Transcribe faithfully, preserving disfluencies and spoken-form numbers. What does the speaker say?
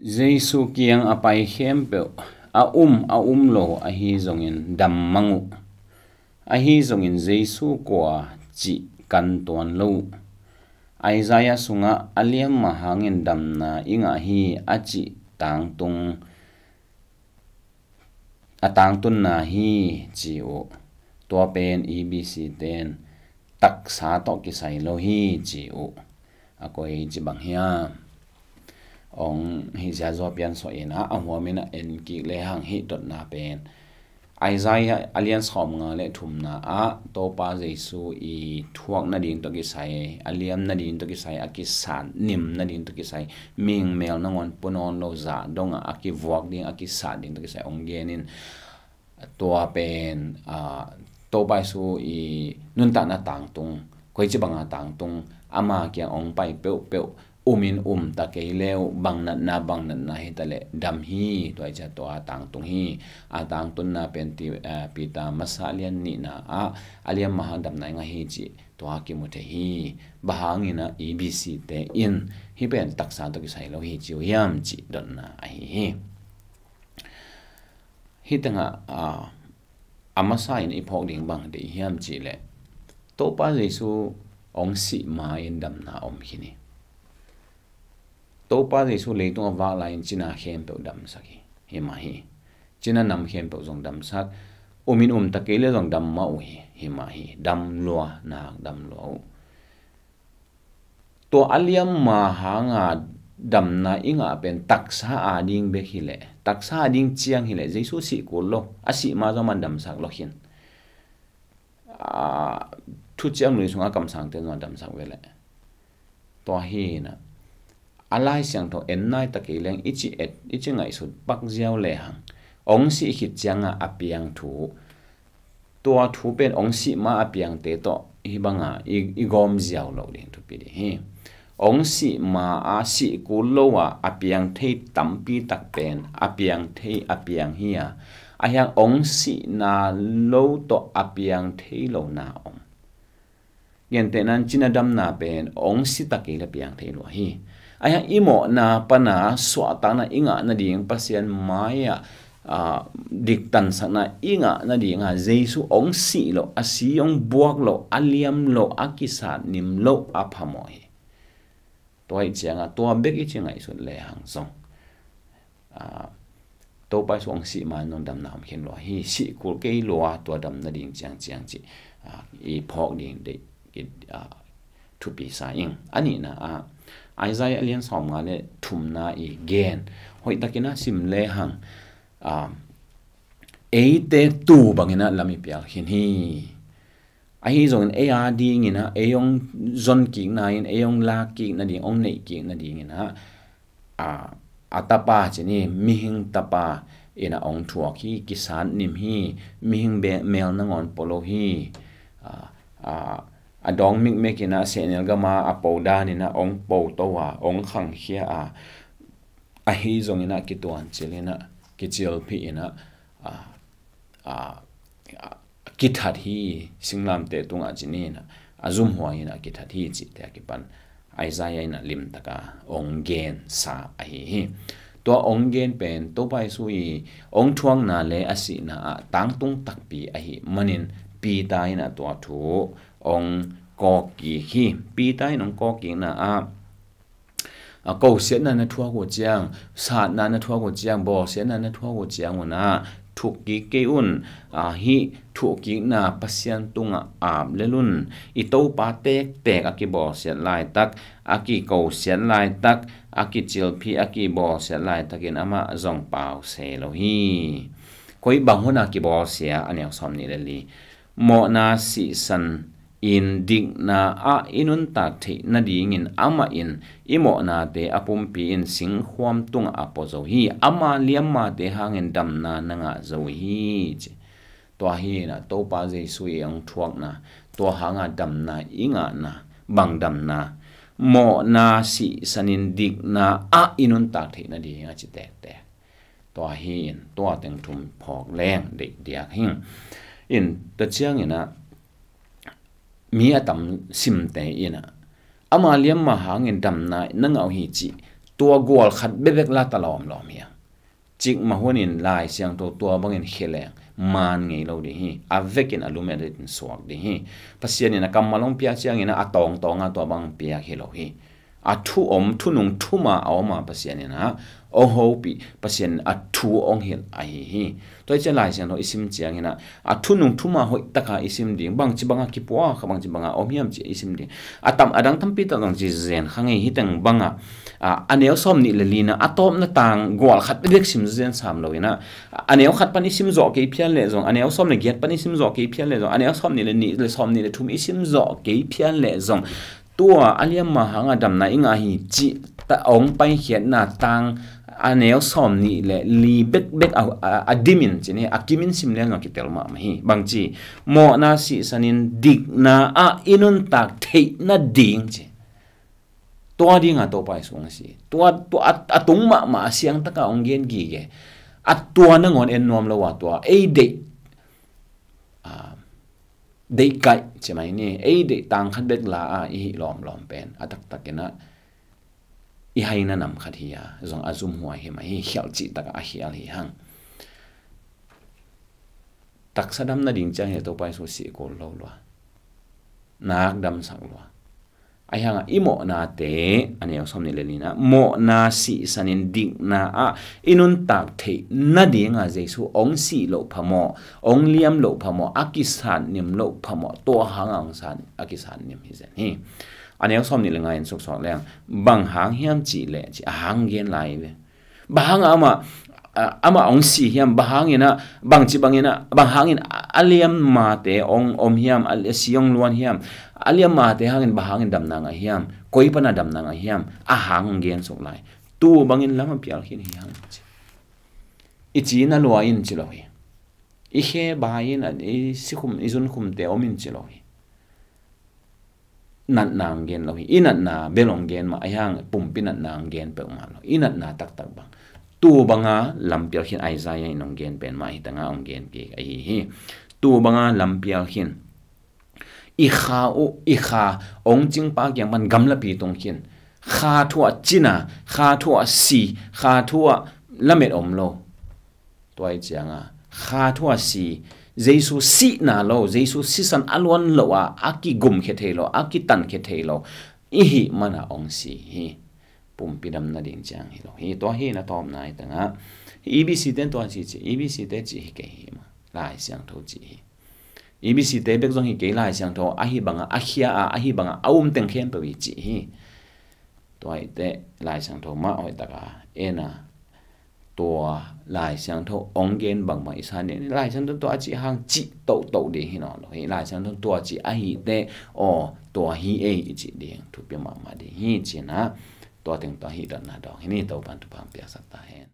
Jesu kiang a pai khempeuh, a um a um lo ahi zongin dam mang uh. Ahi zongin Jesu kua cih kan tuan lo uh. Isaiah sungah a liamma hangin damna i ngah hi a cih tangtung a tangtunna hi ci uh. Tua pen E B C ten taksa tawh kisai lo hi ci uh. A koi ci bang hiam? Ong hih ziazua piansuah in a, a huamin a en kik lehang hih dotna pen Isaiah a lian sawmnga le thumna ah Topa Jesu i thuak nading tawh kisai, a liam nading tawh kisai, a kisat nim nading tawh kisai, mihing mel nangawn pua nawn lo zah dongah a kivuak ding, a kisat ding tawh kisai ong genin, tua pen, ah, Topa Jesu i nuntakna tangtung, koici banga tangtung, ama kiang ong pai peuhpeuh, umin um ta kei leu, bang natna, bang natna hi ta leh dam hi, tua i cia tua tangtung hi. A tangtunna pen ti, ah, Peter masa lian nihna ah, a liamma hang damna i ngah hi cih tua kimu thei hi. Bang hangin a E B C te in hih pen taksa tawh kisai lo hi ci uh hiam cih dotna ahi hi. Hih tengah, ah, a masa in i phawk ding bang deih hiam cih leh Topa Jesu ong sih ma-in damna om khin hi. Topa Jesu leitung a vak lai-in cina khempeuh damsak hi, hi mah hi. Cina nam khempeuh zong damsak, umin um ta kei le zong dam mah uh hi, hi mah hi. Dam lua, nak dam lua uh. Tua a liamma hanga damna i ngah pen taksa ading bek hileh, taksa ading ciang hileh, Jesu sih kul lo, a sih ma zong man damsak lo khin. Ah, thuciam lui sungah kamsangte zong a damsak ve leh. Tua hi na, a Lai Siangtho en nai ta kei leng i ci et, i ci ngaihsut pak ziau lehang, ong sih khit cianga a piang thu, tua thu pen ong sih ma a piangte tawh hih banga i, i gawm ziau lo ding thupi ding hi. Ong sih ma a sih kul lo a, a piang thei tampi tak pen a piang thei, a piang hi a, a hiang ong sihna lo tawh a piang thei lo na om. Gentehna in cina damna pen ong si ta kei le piang thei lua hi. A hiang i mawhna pana suahtakna i ngah nading, Pasian mai-ah, ah, diktansakna i ngah nadinga Jesu ong sih loh, a si ong buak loh, a liam loh, a kisat nim loh a phamawh hi. Tua ih cianga tua bek i ci ngaihsut lehang zong, ah, Topa Jesu ong sih ma-in zong damna om khin lua hi. Sih kul kei lua tua dam nading ciangciang cih, ah, i phawk ding deih, i, ah, thupi sa ing. A nihna ah, Isaiah a lian sawmnga le thumna i gen hoihtakin a sim lehang, ah, eite tu bangin a lam i pial khin hi. Ahi zongin ei a dingin a, ei ong zon kikna in, ei ong lak kik nading, ong neih kik nadingin a, a, a tapa cin hi, mihing tapa in a ong thuak hi, kisat nim hi, mihing be-, mel nangawn pua lo hi. A, a, a dawng mikmek in a, sehnel gama a po danin a ong po to a, ong khangkhia a, ahi zongin a kituancil in a, kicilphih in a, a, a, a kithat hi, singlamteh tungah cin in a, a zumhuai in a kithat hi cihte a kipan Isaiah in a limtaka ong gensa ahi hi. Tua ong gen pen Topa Jesu i ong thuakna le a sihna ah tangtung takpi ahi manin Peter in a tua thu ong kawkkik hi. Peter in ong kawkkikna ah, a, kosiatna na thuak uh ciang, satna na thuak uh ciang, bawlsiatna na thuak uh ciang un a, thukkik kei un. A, hih thukkikna Pasian tungah ap lel un. I Topa tektek a kibawlsiat laitak, a kikosiat laitak, a kicilphih, a kibawlsiat laitakin amah zong pause lo hi. Koi bang hun a kibawlsia, a neu sawmnih le li. Mawhna sihsan in dikna ah i nuntak theih nadingin amah in i mawhnate a pumpi in singkhuam tungah a pua zo hi. Ama liammate hangin damna na ngah zo hi ci. Tua hi na Topa Jesu i ong thuakna, tua hanga damna i ngahna, bang damna? Mawhna sihsan in dikna ah i nuntak theih nading a ci tektek. Tua hi in, tua teng thum phawk leng deih diak hing. In, tua ciangin a, mi a tam simte in a, ama liamma hangin damna na ngah uh hi cih tua gual khat bekbek la ta lawmlawm hi a. Cikmah hunin Lai Siangtho tua bangin khia leng maan ngei lo ding hi. A vekin a lum a det in suak ding hi. Pasian in a kammal hong piak ciangin a tawngtawng a tua bang piak hi lo hi. A thu om, thunung thuma a om a Pasian in a hong hopih, Pasian in a thu hong hilh ahi hi. Tua hi ciang Lai Siangtho i sim ciangin a, a thunung thuma hoih taka i sim ding, bangci banga kipuak kha, bangci banga om hiam ci i sim ding. A tam, a dang tampi tak zong ci zen kha ngei hi teng banga, a, a neu sawm nih le lina a tawpna tang gual khat bek sim zen sam lo in a, a neu khat pan i sim zawh kei phial leh zong, a neu sawm le giat pan i sim zawh kei phial leh zong, a neu sawm nih le nih le sawm nih le thum i sim zawh kei phial leh zong, tua a liamma hanga damna i ngah hi cih ta hong paikhiatna tang a neu sawm nih le li bekbek a, a, a dimin ci ni, a kimin sim lian zong kitel mahmah hi. Bangci, mawhna sihsanin dikna ah i nuntak theih nading ci. Tua dinga Topa Jesu hong si. Tua, tua a, a tung mahmah a siangtaka hong gen gige. A tua nangawn en nuam lo a tua ei deih, a, deihkaih ci mai ni, ei deih tang khat bek la a i hih lawmlawm pen a taktakin a i haina nam khat hi a, zong a zumhuai hi mah hi, khialh cih takah a khial hi hang. Taksa dam nading ciang hi a Topa Jesu sih kul lo lua, nak damsak lua. Ahi hanga i mawhnate, a neu sawm nih le lina, mawhna sihsanin dikna ah i nuntak theih nadinga Jesu hong sih loh phamawh, hong liam loh phamawh, a kisat nim loh phamawh, tua hanga hong sat, a kisat nim hi zen hi. A neu sawm nih le nga in suksuak leng, bang hang hiam cih leh, ci a hang gen lai ve. Bang hanga amah, a, amah hong si hiam, bang hangin a, bangci bangin a, bang hangin a, a liammate hong om hiam, a, a si hong luan hiam, a liammate hangin bang hangin damna ngah hiam, koi pana damna ngah hiam, a hang hong gensuk lai. Tu bangin lam a pial khin hi hang ci. I ci na lua in ci lo hi. I khe bai in a, i sikhum, i zunkhumte om in ci lo hi. Natna hong gen lo hi. I natna bel hong gen mah, ahi hang pumpi natna hong gen peuhmah lo. I natna taktak bang. Tu banga lampial khin Isaiah in hong gen pen mah hi tanga hong gen kik ahi hi. Tu banga lampial khin. I kha uh, i kha hong cingpa kiang pan gamlapi tung khin. Kha thu a cina, kha thu a si, kha thu a lamet om lo. Tua hi cianga, kha thu a si, Jesu sihna lo, Jesu sisan a luan lo a, a kigumkhia thei lo, a kitankhia thei lo. I hih mana hong si hi. Pumpi dam nading ciang hi lo hi. Tua hi na tawpna hi tanga. E B C te tua ci ci, E B C te ci hi kei hi ma. Lai Siangtho ci hi. E B C te bek zong hi kei Lai Siangtho, ahi banga, a khia a, ahi banga, a um teng khempeuh hi ci hi. Tua hi te Lai Siangtho mah hoih taka, ena, tua Lai Siangtho hong gen bangmah i san ding. Lai Siangtho tua ci hang ci tohtoh ding hi nawn lo hi. Lai Siangtho tua ci ahi te, aw, tua hi ei i ci ding. Thupi mahmah ding hi cina, tua teng tua hi dotna dong hi ni, Topan thupha piaksak ta hen.